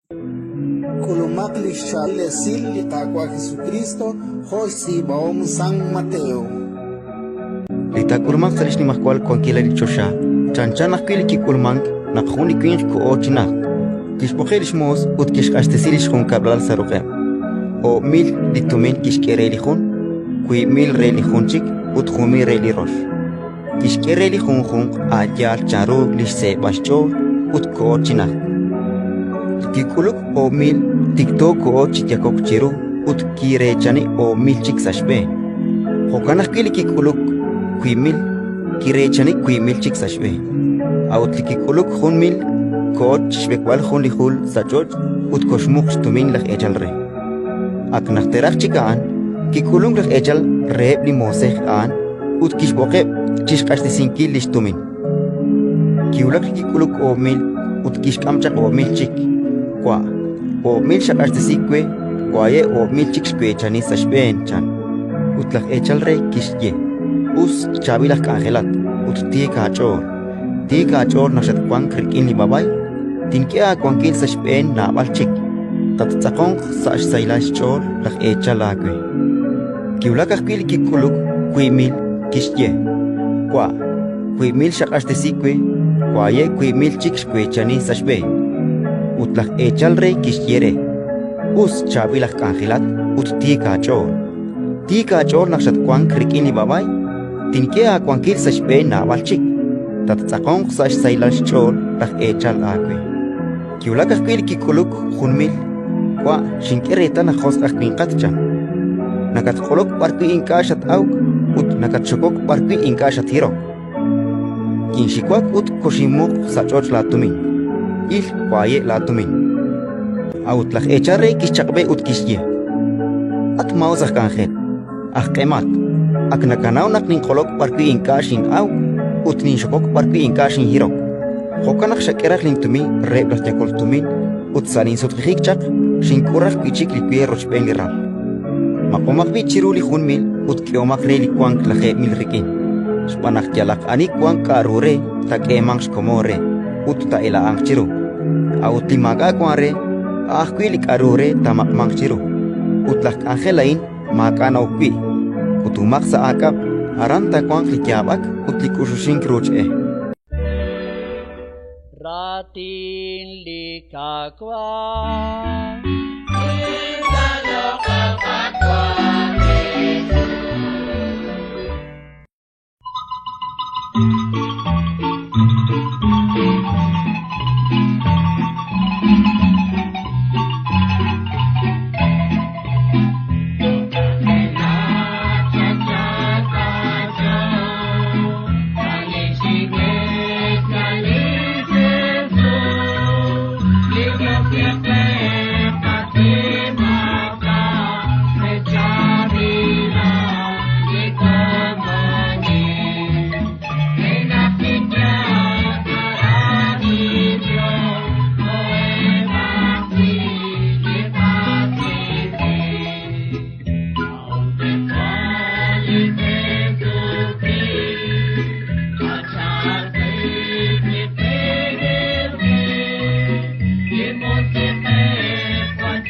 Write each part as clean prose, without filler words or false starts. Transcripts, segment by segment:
K'ulumaq li xchaab'il esil li Qaawa' Jesukriist jo' xtz'iib'ahom San Mateo. Li taak'ulmanq sa' li xnimajwal wankilal li choxa chanchan ajwi' li kik'ulmank naq jun li winq koho chi najt, kixb'oqeb' li xmoos ut kixq'axtesi li xjunkab'lal sa' ruq'eb': oob' mil li tumin kixk'e re li jun, 5,000 re li jun chik ut 1,000 re li rox. Kixk'e re li junjunq a' yaal chanru li xseeb'al xch'ool, ut koho chi najt. Li kik'uluk 8,000 tikto koho chi yakok chiru ut kireechani 8,000 chik sa' xb'een. Jo'kan ajwi' li kik'uluk 5,000 kireechani 5,000 chik sa' xb'een. A'ut li kik'uluk 1,000 koho chi xb'ekb'al jun li jul sa' ch'och' ut koxmuq xtumin laj eechal re. Ak najteraq chik a'an, kik'ulunk laj eechal reheb' li moosej a'an ut kixb'oqeb' chi xq'axtesinkil li xtumin. Kiwulak li kik'uluk 8,000 ut kixk'am chaq 8,000 chik: «Wa', 8,000 xaq'axtesi we, waye' 8,000 chik xweechani sa' xb'een», chan. Ut laj eechal re kixye: «Us, chaab'il aj k'anjelat ut tiik aach'ool. Tiik aach'ool naq xatwank rik'in li b'a'b'ay, tink'e aawankil sa' xb'een naab'al chik. Tattz'aqonq sa' xsahilal xch'ool laj eechal aawe». Kiwulak ajwi' li kik'uluk 5,000, kixye: «Wa', 5,000 xaq'axtesi we, waye' 5,000 chik xweechani sa' xb'een». Ut laj eechal re kixye re: «Us, chaab'il aj k'anjelat ut tiik aach'ool. Tiik aach'ool naq xatwank rik'in li b'a'b'ay, tink'e aawankil sa' xb'een naab'al chik. Tattz'aqonq sa' xsahilal xch'ool laj eechal aawe». Kiwulak ajwi' li kik'uluk 1,000: «Wa', xink'e reetal naq josq' aj winqat», chan. «Nakatq'olok b'arwi' ink'a' xat-awk ut nakatxokok b'arwi' ink'a' xathirok. Kinxiwak ut koxinmuq sa' ch'och' laatumin. Il, waye' laatumin». A'ut laj eechal re kixchaq'b'e ut kixye: «At maa'us aj k'anjel, aj q'emat! Ak nakanaw naq ninq'olok b'arwi' ink'a' xin'awk ut ninxokok b'arwi' ink'a' xinhirok. Jo'kan naq xak'e raj lintumin reheb' laj yakol tumin ut sa' linsutq'ijik chaq xink'ul raj wi' chik li we rochb'een li ral. Maq'omaq b'i' chiru li 1,000 ut k'ehomaq re li wank 10,000 rik'in. Xb'aan naq yalaq ani wank k'aru re, taak'eemanq xkomon re ut taa'ela'anq chiru; a'ut li maak'a' wank re, a' ajwi' li k'aru re taamaq'manq chiru. Ut laj k'anjel a'in maak'a' na'ok wi', kutumaq sa' aak'ab', aran taawanq li yaab'ak ut li k'uxuxink ruuch e. Raatin li Qaawa'.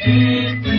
Thank you.